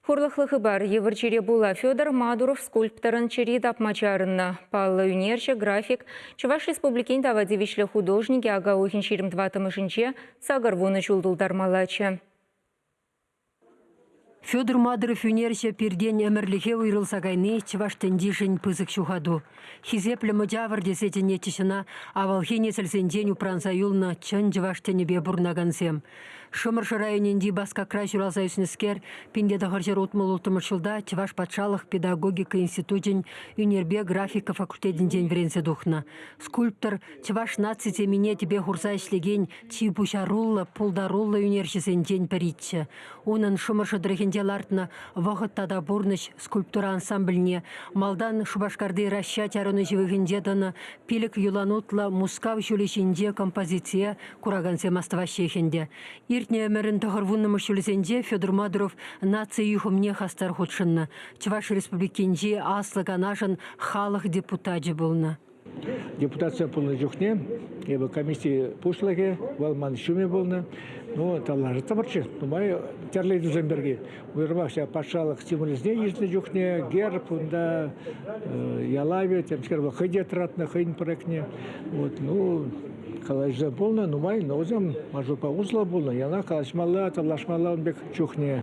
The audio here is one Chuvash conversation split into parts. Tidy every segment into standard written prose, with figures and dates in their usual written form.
Хурлӑхлӑ хыпар йывӑр чире пула Федор Мадуров скульпторӑн чӗри тапма чарӑннӑ. Паллӑ ӳнерҫӗ, график, Чӑваш Республикин тава тивӗҫлӗ художникӗ ака уйӑхӗн 24-мӗшӗнче 80 ҫул тултармаллаччӗ. Федор Мадуров ӳнерҫӗ пиртен ӗмӗрлӗхе уйрӑлса кайни чӑваш тӗнчишӗн пысӑк ҫухату. Хисеплӗ мӑчавӑр тесе чӗнетчӗҫ ӑна авалхи несӗлсенчен упранса юлнӑ чӑн чӑваш тӗнӗпе пурӑнакансем. Шӑмӑршӑ районӗнчи Баскакра ҫуралса ӳснӗскер 1966 ҫулта Чӑваш патшалӑх педагогика институчӗн ӳнерпе графика факультетӗнчен вӗренсе тухнӑ. Скульптор чӑваш наци темине тӗпе хурса ӗҫлекен чи пуҫаруллӑ, пултаруллӑ ӳнерҫӗсенчен пӗриччӗ. Унӑн Шӑмӑршӑ тӑрӑхӗнче лартнӑ «Вӑхӑт тата пурнӑҫ» скульптура ансамбльне малтан Шупашкарти Раща чарӑну ҫывӑхӗнче тӑнӑ пилӗк юланутлӑ Мускав ҫулӗ ҫинче композицие куракансем астӑваҫҫех ӗнтӗ. Иртнӗ ӗмӗрӗн 90-мӗш ҫулӗсенче Федор Мадуров наци юхӑмне хастар хутшӑннӑ, Чӑваш Республикинчи Аслӑ Канашӑн халӑх депутачӗ пулнӑ. Депутатсем пулнӑ чухне эпӗ комисси пуҫлӑхӗ, вӑл ман ҫумӗ пулнӑ. Ну, тавлашӑттӑмӑрччӗ нумай тӗрлӗ ыйтусем пирки. Уйрӑмах ҫав патшалӑх стимулӗсене йышӑннӑ чухне герб унта ялавӗ, темскер вӑл хӑй те тӑратнӑ хӑйӗн проектне. Вот, ну, калаҫусем пулнӑ нумай, но вӗсем маршрутпа усӑллӑ пулнӑ. Яланах калаҫмалла, тавлашмалла ун пек чухне.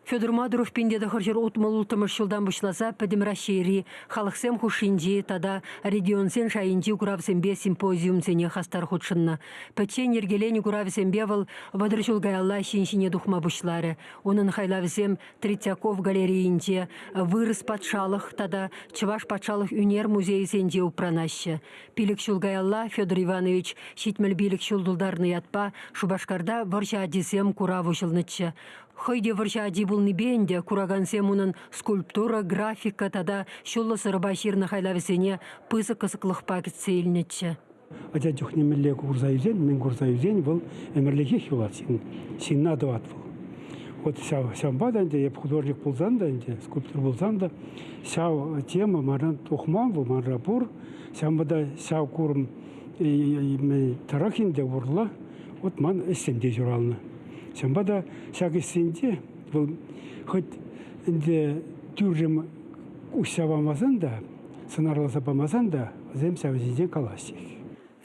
Федор Мадуров 1966 ҫултан пуҫласа Пӗтӗм Раҫҫейри, халӑхсем хушшинчи тата регионсен шайӗнчи куравсемпе симпозиумсене хастар хутшӑннӑ. Пӗччен йӗркеленӗ куравсемпе вӑл 30 ҫул каялла ҫын ҫине тухма пуҫларӗ. Унӑн хайлавӗсем Третьяков галерейинче, Вырӑс патшалӑх тата Чӑваш патшалӑх ӳнер музейӗсенче упранаҫҫӗ. Пилӗк ҫул каялла Федор Иванович 75 ҫул тултарнӑ ятпа Шупашкарта Вӑрҫӑ ачисем курав уҫӑлнӑччӗ. Хӑй те вӑрҫӑ ачи пулнипе ӗнтӗ куракансем унӑн скульптура, графика тата ҫуллӑ сӑрӑпа ҫырнӑ хайлавӗсене пысӑк кӑсӑклӑхпа кӗтсе илнӗччӗ. Ача чухне мӗнле курса ӳсен, мӗн курса ӳсен, вӑл ӗмӗрлӗхех юлать ҫын, ҫынна тӑвать вӑл. Вот ҫав, ҫавӑнпа та ӗнтӗ эп художник пулсан та ӗнтӗ, скульптор пулсан та ҫав тема манран тухман вӑл, манра пур. Ҫавӑнпа та ҫав курӑм тӑрӑх ӗнтӗ урлӑ вот ман ӗҫсем те ҫуралнӑ. Ҫавӑнпа та ҫак ӗҫсенче вӑл хӑть ӗнтӗ тӳррӗм уҫса памасан та, сӑнарласа памасан та вӗсем ҫав ҫинчен калаҫҫех.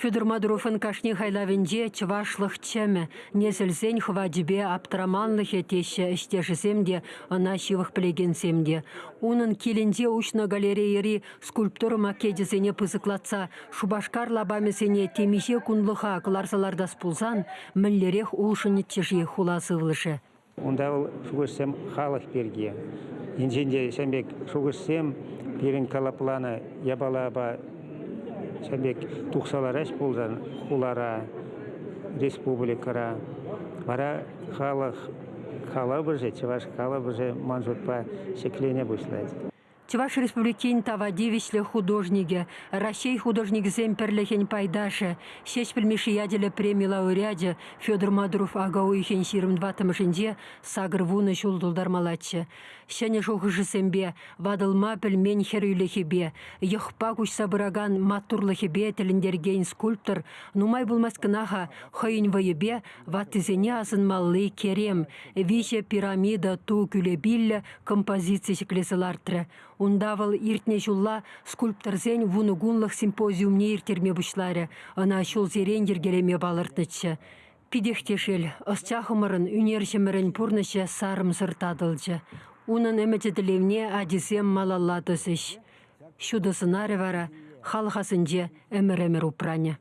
Федор Мадуровӑн кашни хайлавӗнче чӑвашлӑх чӗмӗ, несӗлсен хӑвачӗпе аптӑраманлӑхӗ теҫҫӗ ӗҫтешӗсем те, ӑна ҫывӑх пӗлекенсем те. Унӑн килӗнче уҫнӑ галерейӑри скульптура макечӗсене пысӑклатса Шупашкар лапамӗсене темиҫе кунлӑха кӑларса лартас пулсан мӗнлерех улшӑнӗччӗ-ши хула сывлӑшӗ? Унта вӑл шухӑшсем халӑх пирки. Енчен те ҫавӑн пек шухӑшсем пирӗн калӑпланӑ япалапа ҫавӑн пек тухса лараҫ пулсан хулара, республикӑра, вара халӑх калӑпӑшӗ, чӑваш калӑпӑшӗ ман шутпа ҫӗклене пуҫлать. Чӑваш Республикин тава тивӗҫлӗ художникӗ, Раҫҫей художникӗсен пӗрлӗхӗн пайташӗ, Ҫеҫпӗл Мишши ячӗллӗ преми лауреачӗ Федор Мадуров ака уйӑхӗн 24-мӗшӗнче 80 ҫул тултармаллаччӗ. Ҫӗнӗ шухӑшӗсемпе, ватӑлма пӗлмен хӗрӳлӗхӗпе, йӑхпа куҫса пыракан маттурлӑхӗпе тӗлӗнтерекен скульптор нумай пулмасть кӑна-ха хӑйӗн вӑйӗпе ваттисене асӑнмалли керем, виҫӗ пирамида ту кӳлепиллӗ композици ҫӗклесе лартрӗ. Унта вӑл иртнӗ ҫулла скульпторсен вунӑкунлӑх симпозиумне ирттерме пуҫларӗ, ӑна ҫулсерен йӗркелеме палӑртнӑччӗ. Питех те шел, ӑсчахӑмӑрӑн, ӳнерҫӗмӗрӗн пурнӑҫӗ сарӑмсӑр татӑлчӗ. Унӑн ӗмӗчӗ-тӗллевне ачисем малалла тӑсӗҫ. Ҫутӑ сӑнарӗ вара халӑх асӗнче ӗмӗр-ӗмӗр упранӗ.